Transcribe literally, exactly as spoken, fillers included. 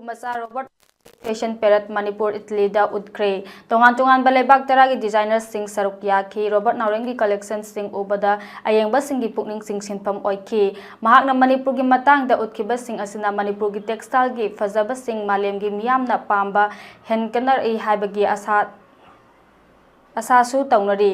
ꯃꯆꯥ Robert fashion ꯄꯦꯔꯦꯠ Manipur, ꯏꯇꯂꯤꯗ ꯎꯠꯈ꯭ꯔꯦ꯫ ꯇꯣꯉꯥꯟ ꯇꯣꯉꯥꯟꯕ ꯂꯩꯕꯥꯛ ꯇꯔꯥꯒꯤ ꯗꯤꯖꯥꯏꯅꯔꯁꯤꯡ ꯁꯔꯨꯛ ꯌꯥꯈꯤ꯫ ꯔꯣꯕꯔꯠ ꯅꯥꯎꯔꯦꯝꯒꯤ ꯀꯂꯦꯛꯁꯟꯁꯤꯡ ꯎꯕꯗ ꯑꯌꯦꯡꯕꯁꯤꯡꯒꯤ ꯄꯨꯛꯅꯤꯡ ꯆꯤꯡꯁꯤꯟꯐꯝ ꯑꯣꯏꯈꯤ꯫ ꯃꯍꯥꯛꯅ ꯃꯅꯤꯄꯨꯔꯒꯤ ꯃꯇꯥꯡꯗ ꯎꯠꯈꯤꯕꯁꯤꯡ ꯑꯁꯤꯅ ꯃꯅꯤꯄꯨꯔꯒꯤ ꯇꯦꯛꯁꯇꯥꯏꯜꯒꯤ ꯐꯖꯕꯁꯤꯡ ꯃꯥꯂꯦꯝꯒꯤ ꯃꯤꯌꯥꯝꯅ ꯄꯥꯝꯕ ꯍꯦꯟꯒꯠꯅꯔꯛꯏ ꯍꯥꯏꯕꯒꯤ ꯑꯁꯥ ꯑꯁꯥꯁꯨ ꯇꯧꯅꯔꯤ꯫